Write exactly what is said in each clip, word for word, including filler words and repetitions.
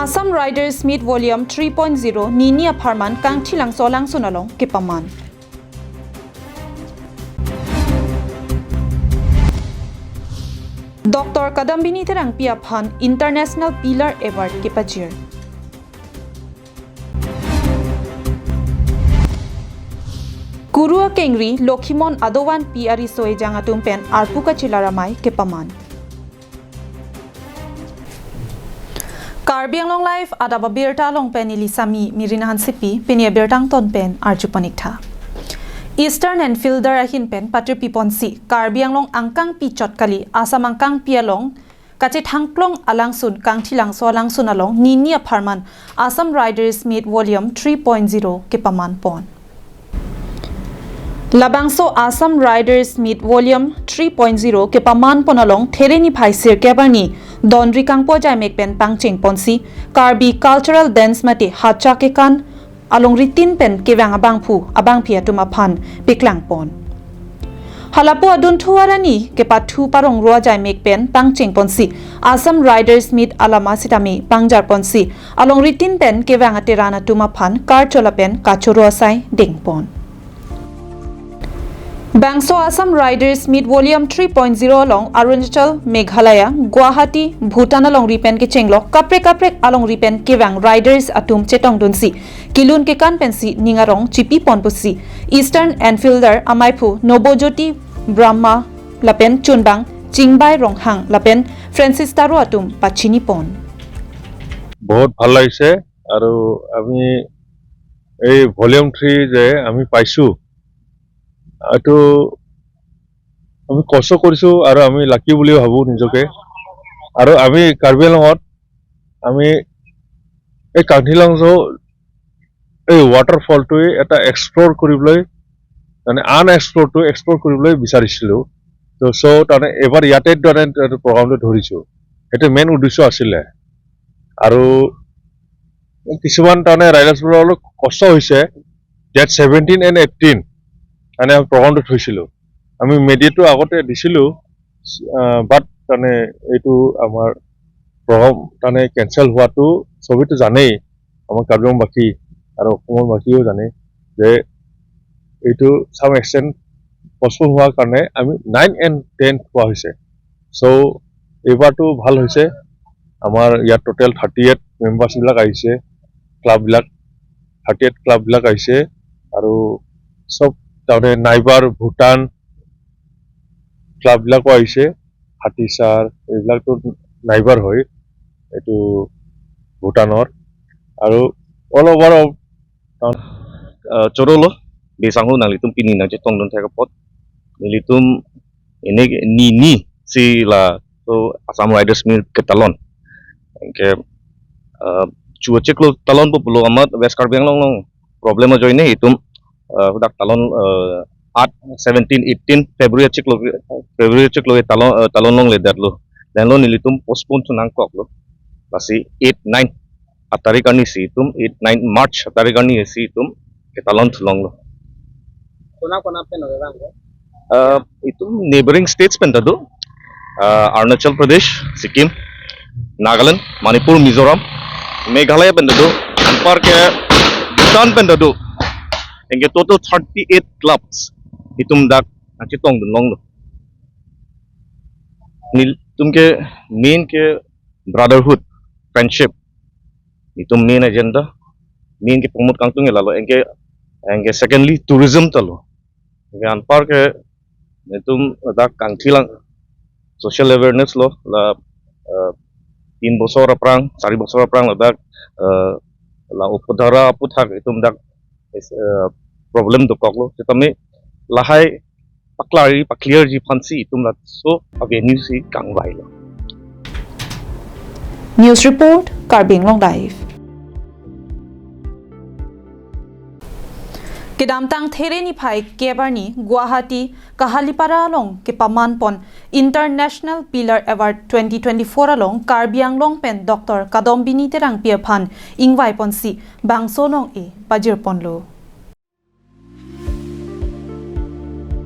Assam Riders Meet Volume three point zero nini apharman Kangthilangso alangsun along kepaman. Doctor Kadambini Terangpi aphan International Pillar Award kepajir. Kuru akengri Lokhimon Adovan P R I so ejang atum pen arpu kachelar amei kepaman. Karbi Anglong Live adap abirta along pen neli Sami Mirina Hansepi, pini abirta angton pen arju pon ik tha. Eastern Enfielder ahin pen patirpi ponsi Karbi Anglong angkangpi chot kali Assam angkangpi along kachethangklong alangsun Kangthilangso alangsun along nini apharman Assam Riders Meet Volume three point zero kepaman pon. Labangso Assam Riders Meet Volume three point zero kepaman pon along There niphai sirkep arni Donri Kangpo ajaimek pen pangcheng ponsi Karbi Cultural Dance mate Hacha Kekan alongritin pen kevang abangphu abangphi atum aphan paklang pon. Halapu adunthu arni kepathu parong ro ajaimek pen pangcheng ponsi Assam Riders Meet alama sitame pangjar ponsi alongritin pen kevang ateran atum aphan karcho lapen kachoro asai deng pon. Bangso Assam Riders Meet Volume three point zero along Arunachal, Meghalaya, Guwahati, Bhutan alongri pen kechenglo kaprek kaprek alongri pen kevang riders atum chetongdunsi kelun kekan pensi ning arong chipi pon pusi Eastern Enfielder amaiphu Nobojyoti Brahma lapen chunbang Chingbai Ronghang lapen Francis Taro atum pachini pon. বহুত ভাল লাগিছে। আৰু আমি এই volume three যে আমি পাইছো, এইটো আমি কষ্ট কৰিছো আৰু আমি লাকি বুলিও ভাবো নিজকে। আৰু আমি কাৰ্বি আংলঙত আমি এই কাংথিলাংছ এই ৱাটাৰফলটোৱে এটা এক্সপ্ল'ৰ কৰিবলৈ, মানে আনএক্সপ্ল'ৰটো এক্সপ্ল'ৰ কৰিবলৈ বিচাৰিছিলো। তো চ' তাৰমানে এইবাৰ ইয়াতে তাৰমানে এইটো প্ৰগ্ৰামটো ধৰিছো, সেইটো মেইন উদ্দেশ্য আছিলে। আৰু কিছুমান তাৰমানে ৰাইডাৰ্ছবোৰৰ অলপ কষ্ট হৈছে, ডেট ছেভেণ্টিন এণ্ড এইটিন মানে আমি প্ৰগ্ৰামটো থৈছিলো, আমি মিডিয়াটো আগতে দিছিলো, বাট তাৰমানে এইটো আমাৰ প্ৰগ্ৰাম তাৰমানে কেঞ্চেল হোৱাটো সবেইতো জানেই, আমাৰ কাৰ্বি আংলংবাসী আৰু অসমৰবাসীয়েও জানে যে এইটো চাম এক্সটেণ্ট পষ্টপন হোৱাৰ কাৰণে আমি নাইন এণ্ড টেন থোৱা হৈছে। চ' এইবাৰটো ভাল হৈছে, আমাৰ ইয়াত টোটেল থাৰ্টি এইট মেম্বাৰ্ছবিলাক আহিছে, ক্লাববিলাক, থাৰ্টি এইট ক্লাববিলাক আহিছে আৰু চব তাৰমানে নাইবাৰ ভূটান ক্লাববিলাকো আহিছে, হাতীচাৰ এইবিলাকতো নাইবাৰ হয়, এইটো ভূটানৰ আৰু all over of town. Eh, choro lo, besang ho nanglitum pini nangchetongdun thek apot. Nelitum ini nini si la to Assam Riders Meet ketalon. Anke, eh, chuo chiklo talon po pulo amat West Karbi Anglong along problem ajoine itum, eh, hudak talon, eh, at seventeen, eighteen February chiklo, February chiklo talon, eh, talon longledetlo. Lahenlo nelitum postpone thu nangkoklo. Lasi eight, nine atarik arni si itum, eight, nine March atarik arni si itum ketalon thulonglo. Kona kona pen ove bang ko? Eh, itum neighboring states pen ta do, eh, Arunachal Pradesh, Sikkim, Nagaland, Manipur, Mizoram, Meghalaya pen ta do, anparke Bhutan pen ta do. Anke total thirty eight clubs itum dak nangchetongdun longlo. Nelitum ke main ke brotherhood, friendship. Itum main agenda, main ke pangmut kangtung lalo, anke, anke secondly tourism ta lo. Anke anparke itum dak Kangthilang social awareness lo, la, eh, tin bosor aphrang, sari bosor aphrang ladak, eh, la Upodhara aputhak itum dak, eh, problem dokoklo. Setame lahai paklarji, paklarji aphansi itum laso avenue si kangvailo. News report, Karbi Anglong Live. Kedamtang There niphai kep arni Guwahati Kahalipara along kepaman pon International Pillar Award twenty twenty-four along Karbi Anglong pen Doctor Kadambini Terangpi aphan ingvai ponsi bangso nong-e pajir ponlo.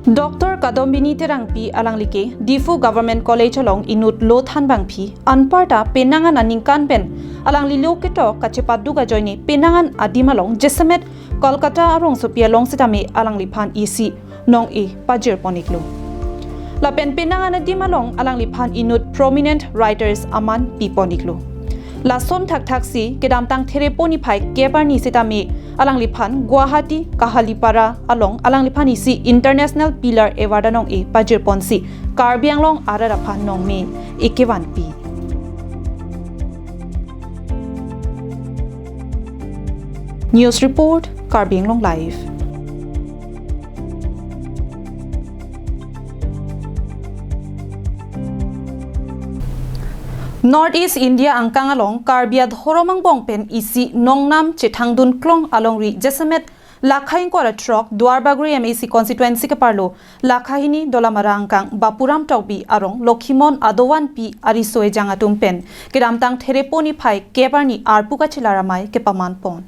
Doctor Kadambini Terangpi alangli ke Diphu Government College along inut lo thanbangpi, anparta penang an aningkan pen alangli lo ketok kachepaduk ajoine penang an adim along jasemet Kolkata arongsopi along sitame alangliphan isi nong-e pajirpon-iklo. Lapen penang an adim along alangliphan inut prominent writers aman pipon-iklo. Lason thakthak si kedamtang Therepo niphai kep arni sitame alangliphan Guwahati Kahalipara along alangliphan isi International Pillar Award anong-e pajirponsi Karbi Anglong arat aphan nongme-e kevanpi. News report, Karbi Anglong Live. North East India angkang along Karbi adhorom angbong pen isi nongnam chethangdun klong alongri jasemet Lakha ingkoi ra throk Duarbagori M A C constituency keparlo Lakha hini Dolamara angkang Bapuram Tokbi arong Lokhimon adovanpi ariso ejang atum pen kedamtang Therepo niphai kep arni arpu kachelar amei kepamanpon.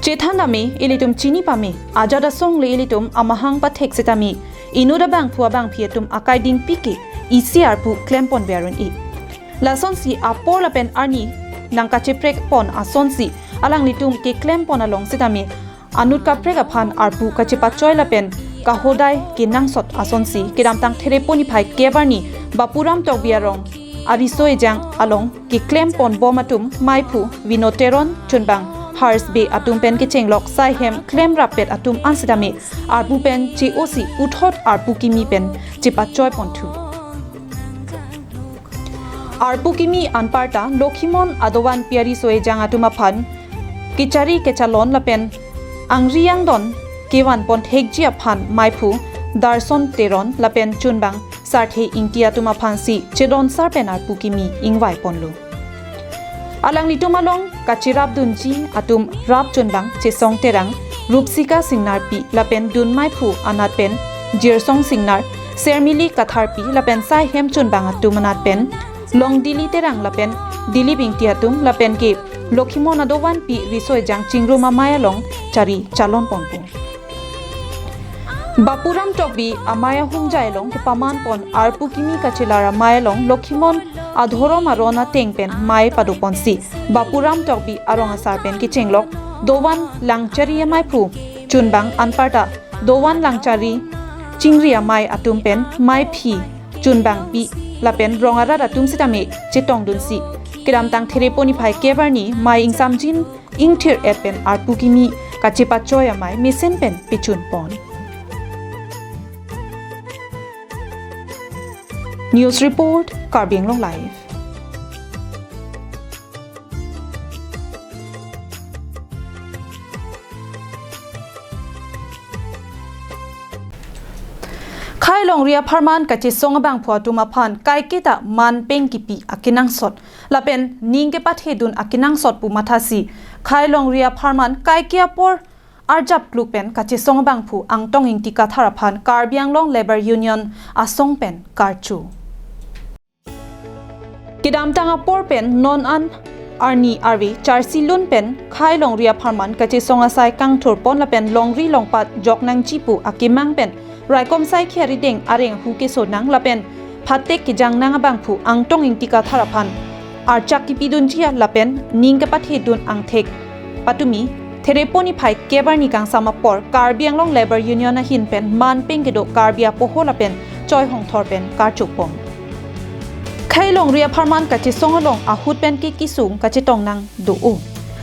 Chethan tame ilitum chini pame, ajat asongle ilitum amahang pathek setame, inut abangphu abangphi atum akai dingpi ke isi arpu klemponver un-e. Lasonsi apor lapen arni nangkacheprekpon asonsi alanglitum keklempon along setame, anut kaprek aphan arpu kachepachoi lapen kahodai kenangsot asonsi kedamtang Therepo niphai kep arni Bapuram Tokbi arong ariso ejang along keklemponbom atum meiphu Vinod Teron, chunbang Harsh Bey atum pen kechenglok saihem klemrappet atum an setame arpu pen che-osi puthot arpu kimi pen chepachoiponthu. Arpu kimi anparta Lokhimon adovanpi ariso ejang atum aphan kechari kechalon lapen angri angdon kevanpon thekji aphan meiphu Darson Teron lapen chunbang Sarthe Ingti atum aphansi chedonsar pen arpu kimi ingvaiponlo. Alanglitum along kacherapdunji atum rap chunbang Chesong Terang, Rupsika Singnarpi lapen dun meiphu anat pen Jirsong Singnar, Sermili Katharpi lapen saihem chunbang atum anat pen Longdili Terang lapen Dilip Ingti atum lapen ke Lokhimon adovanpi riso ejang chingrum amei along chari chalonponpo. Bapuram Tokbi amei ahumjai along kepamanpon arpu kimi kachelar amei along Lokhimon adhorom aron ateng pen mei padoponsi Bapuram Tokbi arong asar pen kechenglok dovan langchari ameiphu chunbang anparta dovan langchari chingri amei atum pen meiphi chunbangpi lapen rong arat atum setame chetongdunsi kedamtang Therepo niphai kep arni mei ingsamjin ingthir-et pen arpu kimi kachepachoi amei mesen pen pechunpon. News report, Karbi Anglong Live. Khei longri apharman kachesong abangphu atum aphan kaiketa manpeng kipi akenangsot lapen ning kepathedun akenangsot pu mathasi khei longri apharman kaike apor arjap kluk pen kachesong abangphu Angtong Ingti Kathar aphan Karbi Anglong Labour Union asong pen karcho. Kedamtang apor pen non an arni arve charsi lun pen khei longri apharman kachesong asai kangthurpon lapen longri longpat joknangji pu akemang pen raikom saikhi arideng areng ahu kesonang lapen phatek kejangnang abangphu Angtong Ingti Kathar aphan archak kipidunji lapen ning kepathedun angthek patumi Therepo niphai kep arni kangsam apor Karbi Anglong Labour Union ahin pen manpeng kedo Karbi apoho lapen choi hongthor pen karchopon. Khei longri apharman kachesong along ahut pen ke kesung kachetongnang do-o.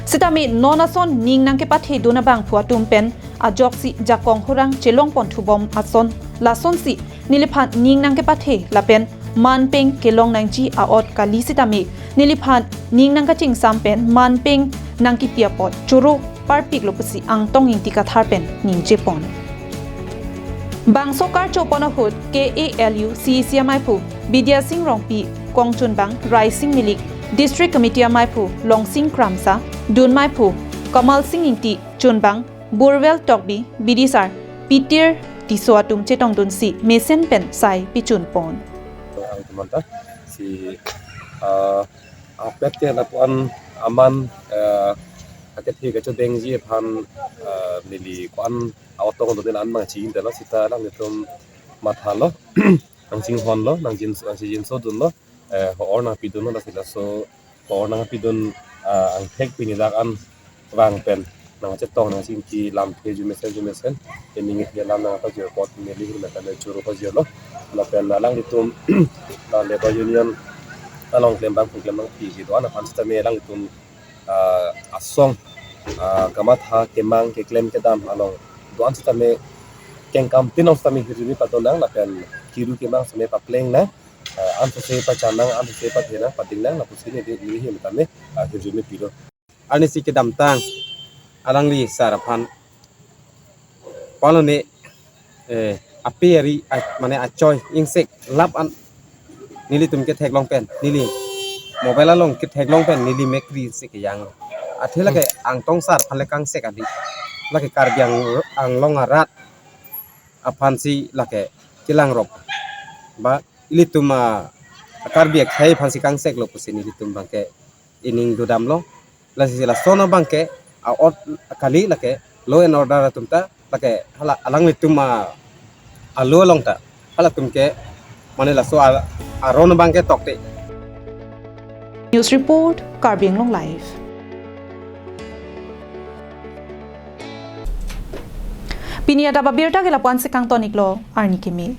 Sitame non ason ning nangkepathedun abangphu atum pen ajoksi jakong hurang chelongponthubom ason lasonsi neliphan ning nangkepathe lapen manpeng kelongnangji a-ot kali sitame neliphan ning nangkachingsam pen manpeng nangkipi apot choro parpiklo pusi Angtong Ingti Kathar pen ningjepon. Bangso karchopon ahut K A L U C E C ameiphu Bidya Sing Rongpi, kongchunbang Rai Sing Milik, District Committee ameiphu Longsing Kramsa, dun meiphu Kamal Sing Ingti, chunbang Burwell Tokbi, bidisar Peter Tisso atum chetongdunsi mesen pen sai pechunpon. Ang teman ta si, ah, apet ke lapuan aman, eh, Akethe kachodengji aphan, ah, neli ko-an a-otong do den an bang chi-in telo seta alanglitum mathalo, nangchinghonlo, nangjin, nangjinso dunlo, eh, ho-or nangpidunlo, lasi laso ho-or nangpidun, ah, angthek pini dak an vang pen nangchetong nangchingki lamthe jumesen jumesen, ening ithe alam nangpajir apot neli hir meta le choro pajirlo. Lapen alanglitum la Labour Union along klembang pu klembang pi kedo-an aphan sitame alanglitum, ah, asong, ah, kamatha kemang keklem kedam along do-an sitame kengkam tin along sitame hirjume padonang lapen kiru kemang sitame paplengnang, ah, ansose pachanang, ansose pathenang, padingnang lapusi neli, neli him tame, ah, hirjume pilo. Arnisi kedamtang alangli sar aphan palone, eh, ape ari a-, mane achoi ingsek lap an nelitum ketheklong pen, neli mobile along ketheklong pen neli mekri ingsek kejang. Athe lake angtong sar aphan le kangsek adi. Lake Karbi Ang-, Anglong arat aphansi lake kelangrop. Ba ilitum a Karbi akhei aphansi kangseklo pusi nelitum abangke ening dodamlo. Lasi lason abangke a-ot kali lake law and order atum ta lake hala alanglitum a, a-law along ta halatum ke mane laso a, aron abangke tokte. News report, Karbi Anglong Live. Pini adap abirta ke lapu-ansi kangton-iklo, arni kimi.